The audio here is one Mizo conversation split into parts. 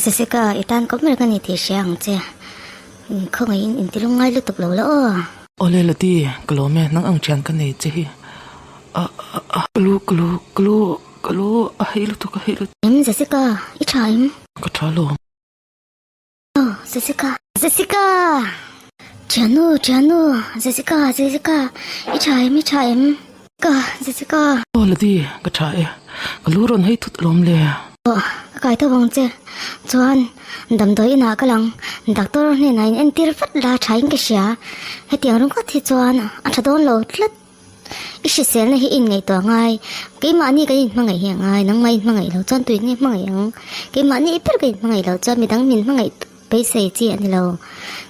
Jessica, i tan kawp ber ka ni tih hria ang che. Khawngaihin inti lungngai lutuk lo la aw. Awle Lati, ka lawm e, nang ang thian ka nei che hi. A a a, ka lu, ka lu, ka lu, ka lu, a hei lutuk, a hei lutuk. Em Jessica, i tha em? Ka tha lawm. Aw, Jessica. Jessica! Thiannu, thiannu, Jessica, Jessica, i tha em, i tha em? Ka, Jessica. Aw Ladi, ka tha e. Ka lu rawn hei thut alawm le. Aw, ka kai tho vang che. Chuan, damdawi inah ka lang. Doctor hnenah in entir vat la tha in ka hria. Hetiang ringawt hi chuan a tha dawn lo tlat. I hriselna hi in ngaihtuah ngai. Keimahni kan inhmangaih hi a ngai. Nangmah i inhmangaih loh chuan tuin nge hmangaih ang? Keimahni ber ka inhmangaih loh chuan midang min hmangaih beisei chi a ni lo.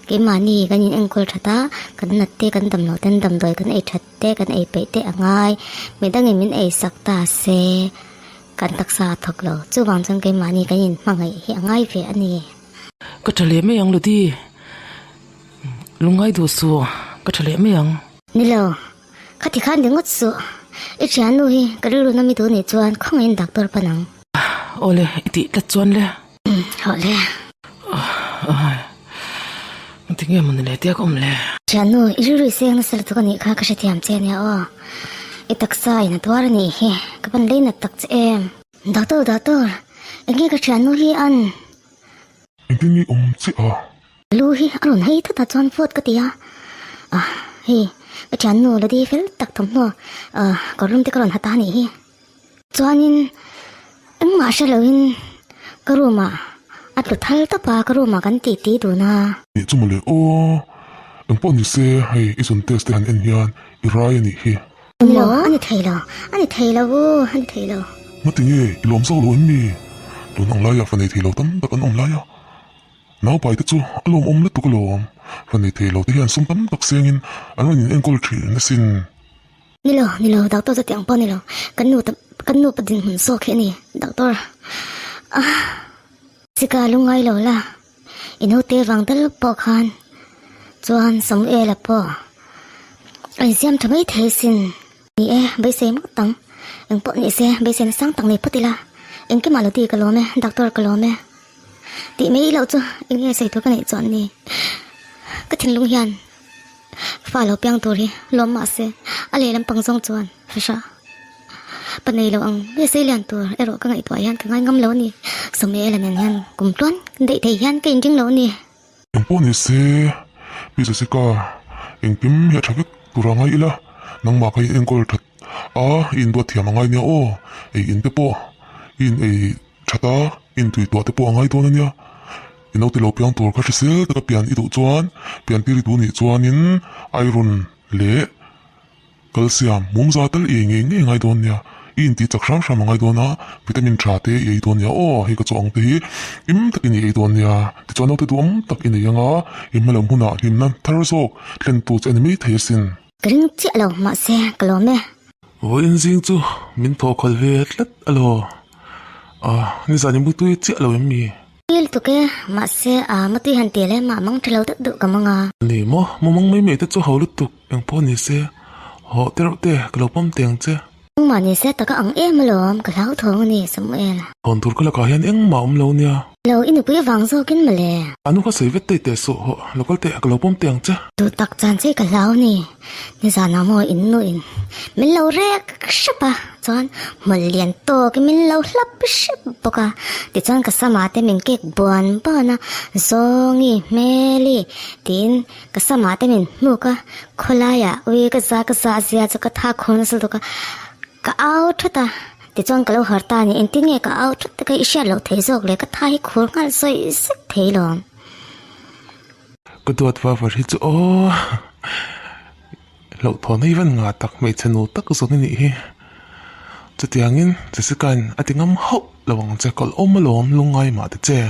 Keimahni kan in enkawl that a, kan nat te kan dam loh ten damdawi kan ei that te kan ei peih te a ngai. Midangin min ei sak ta se kan taksa a thawk lo. Chuvang chuan keimahni kan inhmangaih hi a ngai ve a ni. Ka tha leh mai ang Ludi. Lungngai duh suh, ka tha leh mai ang. Ni lo, khati khan ni ngawt suh. I thiannu hi ka rilru na mi duh nih chuan khawngaihin doctor pan ang. Awle, i tih tlat chuan le. Hawh le. Ai, tinge maw ni le tia ka awm le. Thiannu, i rilru i seng nasa lutuk a nih kha ka hrethiam che ania aw. I taksa in a tuar a nih hi, ka pan lei nat tak che em. Doctor, doctor, enge ka thiannu hi an. Engtin nge i awm chiah a? Lu hi a rawn hei thut a chuan phawt ka ti a, ah hei ka thiannu Ladi fel tak thawmhnaw ah kawrlum te ka rawn ha ta anih hi. Chuanin engmah hre loin ka room ah a tlu thal tawp a, ka room ah kan tih tih dun a. Nih chu mawle aw, engpawh ni se hei i zun test te han en hian i rai anih hi. Ni lo, a ni thei lo, a ni thei lo u, a ni thei lo. Ngati nge i lawm zawk lo em mi? Tun ang laia fa nei thei lo tam tak an awm lai a. Naupai te chu a lawmawm lutuk alawm. Fa nei thei lo te hian sum tam tak sengin an rawn in enkawl thin asin. Ni lo, ni lo, doctor chu tiang pawh ni lo. Kan nu kan nupa dinhmun zawk hi a ni, doctor. Ah, chika lungngai lo la, i naute vang dal pawh khan chuan Samuela pawh a insiam tha mai thei asin. Ni e, beisei ngawt ang. Engpawh ni se, beiseina sang tak nei phawt ila. Engkimah lo ti ka lawm e, doctor ka lawm e. Tih mai loh chu eng nge sawi tur ka neih chuan ni. Ka thinlung hian fa lo piang tur hi lawm mah se a lehlam pang zawng chuan hre pa nei lo ang nge sei lian tur erawh ka ngaihtuah hian ka ngai ngam lo a ni. Samuela nen hian kum tluan daih thei hian ka inring lo a ni. Engpawh ni se Pi Jessica engkim hi a tha vek tur a ngai ila nangmah kha i enkawl that a i induat thiam a ngai nia aw ei in te pawh i in ei Tha ta, intuituah te pawh a ngai dawn a nia. I naute lo piang tur kha hrisel taka pian i duh chuan pian tir i duh nih chuanin iron leh calcium mumza tal i ei ngei ngei a ngai dawn nia. I intih chak hram hram a ngai dawn a, vitamin tha te i ei dawn nia aw, hei ka chaw ang te hi im takin i ei dawn nia. Tichuan naute duhawm tak i nei anga i hma lam hunah hlimna thar zawk thlen tu che a ni maithei asin. Ka ring chiah lo, mahse ka lawm e. Vawiin zing chu min thaw khalh ve tlat alaw. Ah, nizan i mutui chiah lo em mi? Feel tuk e, mahse a mutui han ti leh mah mang tha lo deuh deuh ka mang a. Ni maw, mumang mai mai te chu ho lutuk, engpawh ni se, hawh te reuh te ka lo pawm teng che. Engmah ni se taka ang em alawm, ka hlauthawng a ni, Samuel. Hawn tur ka lakah hian engmah awm lo nia. Lo, i nupui avang zawkin mawle. A nu kha sawi vet tei teh suh, hawh, lo kal teh, ka lo pawm teh ang che. Duh tak chan che ka hlau a ni. Nizanah maw in nu in min lo rek hrep a, chuan hmawlh lian tawkin min lo hlap hrep bawk a. Tichuan ka samah te min kek buan buan a, Zawngi, Hmeli tiin ka samah te min hnuk a, khawlaiah ui ka za ka za zia chu ka tha khur nasa lutuk a, ka au thut a. Tichuan ka lo har ta a ni, engtin nge ka au thut te kha i hriat loh theih zawk le, ka tha hi khur nghal sawi zet thei lawm. Ka duat va var hi chu aw hlauhthawn hi van ngah tak hmeichhe nu tak zawng i nih hi chutiangin Jessica-in a ti ngam hauh lo ang che kawlh awm alawm lungngai mah ta che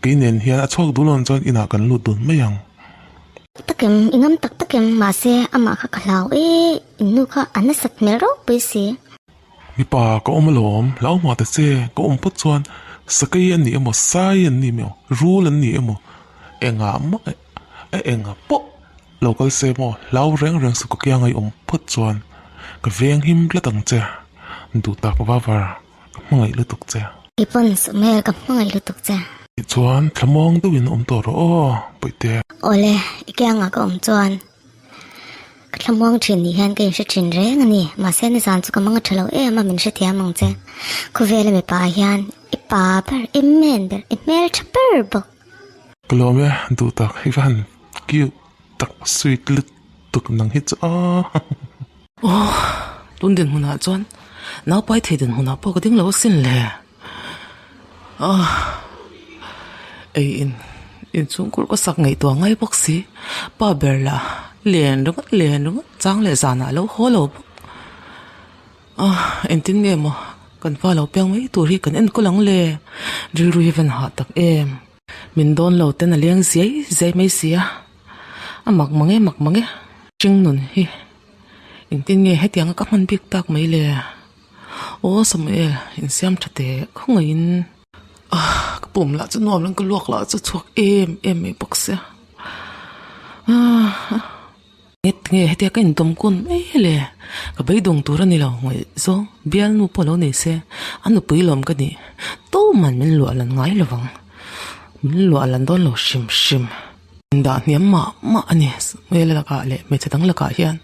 kei nen hian a chhuak dul awn chuan inah kan lut dun mai ang. Takem i ngam tak takem mahse amah kha ka hlau e in nu kha a nasat hmel ropui si. Mipa ka awm alawm hlau mah ta che ka awm phawt chuan sakei an ni emaw sai an ni emaw rul an ni emaw engah mah e engah pawh lo kal se maw hlau reng reng suh ka kianga i awm phawt chuan ka veng him tlat ang che duh tak va var ka hmangaih lutuk che. Kei pawn Samuel ka hmangaih lutuk che. Tichuan thlamuang deuhin awm tawh rawh aw, Pawihte. Awle, i kiangah ka awm chuan ka thlamuang thin ni hian ka inhre thin reng a ni. Mahse nizan chu ka mang a tha lo em a, min hrethiam ang che. Khawvela mipa ah hian i pa ber, i men ber, i hmeltha ber bawk. Ka lawm e, duh tak, i va han cute tak, sweet lutuk nang hi chu aw. Aw, tun dinhmunah chuan naupai thei dinhmunah pawh ka ding lo asin le. Aw, ei in inchhungkur ka sak ngaihtuah ngai bawk si. Pa ber lah len ringawt len ringawt chang leh zanah a lo haw lo bawk. Aw, engtin nge maw kan fa lo piang mai tur hi kan enkawl ang le? Rilru hi van hah tak em? Min dawn lo ten a leng zai zai mai si a, a mak mang e mak mang e. Hringnun hi engtin nge hetianga ka hman bik tak mai le? Aw Samuel, insiam tha teh khawngaihin ah ka pum lah chu nuam lang ka luak lah chu chhuak em em mai bawk sia ah nge tinge hetia ka indawm kun mai le ka beidawng tur a ni lo ngaihzawng bialnu pawh lo nei se a nupui lawm ka nih tuman min luah lan ngai lo vang min luah lan dawn lo hrim hrim. Indah hniam mah mah a ni Samuel lakah leh hmeichhe dang lakah hian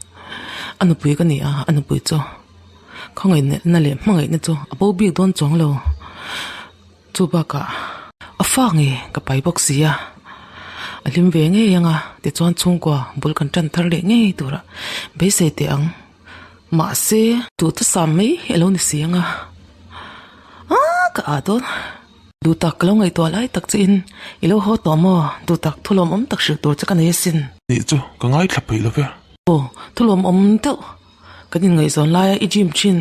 a nupui ka ni a a nupui chu. Khawngaihna leh hmangaihna chu a bo bik dawn chuang lo. Chu bakah a fa nge ka pai bawk si a, a hlim ve ngei ang a, tichuan chhungkua bul kan tan thar leh ngei turah beisei teh ang. Mahse, duhthusam mai hi a lo ni si ang a, aaa ka ah dawn. Duhtak ka lo ngaihtuah lai tak che in i lo haw tawh maw? Duhtak thulawmawm tak hrilh tur che ka nei asin. Nih chu ka ngaithla peih lo ve. Aw, thulawmawm deuh. Kan inngaihzawn laia i gym thin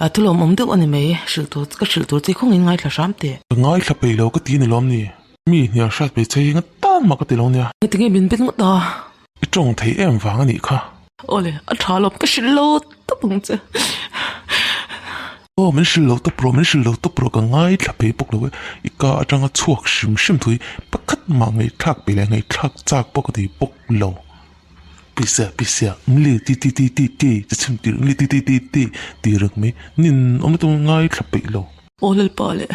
a thulawmawm deuh a ni mai, hrilh tur ka hrilh tur che khawngin ngaithla hram teh. Ka ngaithla peih lo ka ti ni lawm ni? Mi hnial hriat peih che hi nga tan mah ka ti lo nia. Engti nge min bet ngawt a? I tawng thei em vang a nih kha. Awle, a tha lawm ka hrilh lo tawp ang che. Aw, min hrilh lo tawp rawh, min hrilh lo tawp rawh ka ngaithla peih bawk lo e. I ka atanga chhuak hrim hrim thui pakhat mah ngaihthlak peih leh ngaihthlak chak pawh ka ti bawk lo. Pisia pisia mli ti ti ti ti ti che chhim tir mli ti ti ti ti ti reng mai nin awm lutuk ngaithla peih lo. Aw Lalpa leh.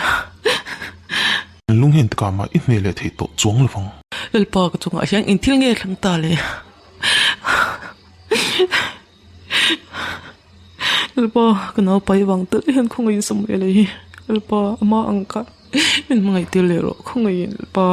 Lung hian tikah mah i hne leh theih tawh chuang lovang. Lalpa ka chungah hian eng thil nge thleng ta le. Lalpa ka naupai vang tal hian khawngaihin Samuel-a hi Lalpa ama ang kha min hmangaih tir leh rawh khawngaihin Lalpa.